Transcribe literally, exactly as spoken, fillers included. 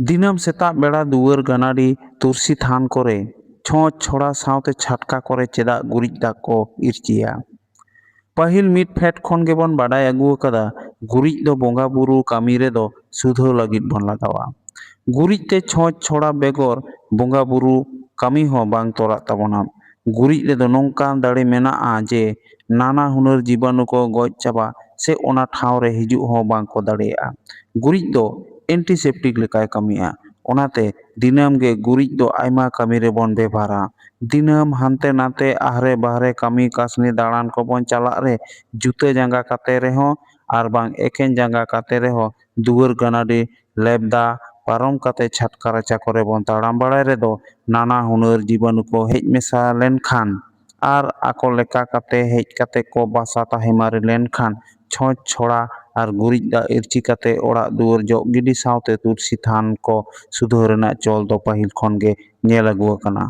ᱫᱤᱱᱟᱹᱢ ᱥᱮᱛᱟᱜ ᱵᱮᱲᱟ ᱫᱩᱣᱟᱹᱨ ᱜᱟᱱᱟᱰᱤ ᱛᱩᱨᱥᱤ ᱛᱷᱟᱱ ᱠᱚᱨᱮ ᱪᱷᱚᱸᱪ ᱪᱷᱚᱲᱟ ᱥᱟᱶᱛᱮ ᱪᱷᱟᱴᱠᱟ ᱠᱚᱨᱮ ᱪᱮᱫᱟᱜ ᱜᱩᱨᱤᱡ ᱫᱟᱜ ᱠᱚ ᱤᱨᱪᱤᱭᱟ? ᱯᱟᱹᱦᱤᱞ ᱢᱤᱫ ᱯᱷᱮᱰ ᱠᱷᱚᱱ ᱜᱮᱵᱚᱱ ᱵᱟᱰᱟᱭ ᱟᱹᱜᱩ ᱟᱠᱟᱫᱟ, ᱜᱩᱨᱤᱡ ᱫᱚ ᱵᱚᱸᱜᱟ ᱵᱩᱨᱩ ᱠᱟᱹᱢᱤ ᱨᱮᱫᱚ ᱥᱩᱫᱷᱟᱹ ᱞᱟᱹᱜᱤᱫ ᱵᱚᱱ ᱞᱟᱜᱟᱣᱟ᱾ ᱜᱩᱨᱤᱡ ᱛᱮ ᱪᱷᱚᱸᱪ ᱪᱷᱚᱲᱟ ᱵᱮᱜᱚᱨ ᱵᱚᱸᱜᱟ ᱵᱩᱨᱩ ᱠᱟᱹᱢᱤ ᱦᱚᱸ ᱵᱟᱝ ᱛᱚᱨᱟᱜ ᱛᱟᱵᱚᱱᱟ᱾ ᱜᱩᱨᱤᱡ ᱨᱮᱫᱚ ᱱᱚᱝᱠᱟᱱ ᱫᱟᱲᱮ ᱢᱮᱱᱟᱜᱼᱟ ᱡᱮ ᱱᱟᱱᱟ ᱦᱩᱱᱟᱹᱨ ᱡᱤᱵᱟᱱᱩ ᱠᱚ ᱜᱚᱡ ᱪᱟᱵᱟ ᱥᱮ ᱚᱱᱟ ᱴᱷᱟᱶ ᱨᱮ ᱦᱤᱡᱩᱜ ᱦᱚᱸ ᱵᱟᱝ ᱠᱚ ᱫᱟᱲᱮᱭᱟᱜᱼᱟ᱾ ᱜᱩᱨᱤᱡ ᱫᱚ ᱮᱱᱴᱤᱥᱮᱯᱴᱤᱠ ᱞᱮᱠᱟᱭ ᱠᱟᱹᱢᱤᱭᱟ᱾ ᱚᱱᱟᱛᱮ ᱫᱤᱱᱟᱹᱢ ᱜᱮ ᱜᱩᱨᱤᱡ ᱫᱚ ᱟᱭᱢᱟ ᱠᱟᱹᱢᱤ ᱨᱮᱵᱚᱱ ᱵᱮᱵᱷᱟᱨᱟ᱾ ᱫᱤᱱᱟᱹᱢ ᱦᱟᱱᱛᱮ ᱱᱟᱛᱮ ᱟᱦᱨᱮ ᱵᱟᱦᱨᱮ ᱠᱟᱹᱢᱤ ᱠᱟᱹᱥᱱᱤ ᱫᱟᱬᱟᱱ ᱠᱚᱵᱚᱱ ᱪᱟᱞᱟᱜ ᱨᱮ ᱡᱩᱛᱟᱹ ᱡᱟᱸᱜᱟ ᱠᱟᱛᱮ ᱨᱮᱦᱚᱸ ᱟᱨ ᱵᱟᱝ ᱮᱠᱮᱱ ᱡᱟᱸᱜᱟ ᱠᱟᱛᱮ ᱨᱮᱦᱚᱸ ᱫᱩᱣᱟᱹᱨ ᱜᱟᱱᱟᱰᱤ ᱞᱮᱵᱫᱟ ᱯᱟᱨᱚᱢ ᱠᱟᱛᱮ ᱪᱷᱟᱴᱠᱟ ᱨᱟᱪᱟ ᱠᱚᱨᱮ ᱵᱚᱱ ᱛᱟᱲᱟᱢ ᱵᱟᱲᱟᱭ ᱨᱮᱫᱚ ᱱᱟᱱᱟ ᱦᱩᱱᱟᱹᱨ ᱡᱤᱵᱟᱱᱩ ᱠᱚ ᱦᱮᱡ ᱢᱮᱥᱟ ᱞᱮᱱᱠᱷᱟᱱ ᱟᱨ ᱟᱠᱚ ᱞᱮᱠᱟ ᱠᱟᱛᱮ ᱦᱮᱡ ᱠᱟᱛᱮ ᱠᱚ ᱵᱟᱥᱟ ᱛᱟᱦᱮᱸ ᱢᱟᱨᱮ ᱞᱮᱱᱠᱷᱟᱱ ᱪᱷᱚᱸᱪ ᱪᱷᱚᱲᱟ ᱟᱨ ᱜᱩᱨᱤᱡ ᱫᱟᱜ ᱤᱨᱪᱤ ᱠᱟᱛᱮ ᱚᱲᱟᱜ ᱫᱩᱣᱟᱹᱨ ᱡᱚᱜ ᱜᱤᱰᱤ ᱥᱟᱶᱛᱮ ᱛᱩᱨᱥᱤ ᱛᱷᱟᱱ ᱠᱚ ᱥᱩᱫᱷᱟᱹ ᱨᱮᱱᱟᱜ ᱪᱚᱞ ᱫᱚ ᱯᱟᱹᱦᱤᱞ ᱠᱷᱚᱱ ᱜᱮ ᱧᱮᱞ ᱟᱹᱜᱩ ᱟᱠᱟᱱᱟ᱾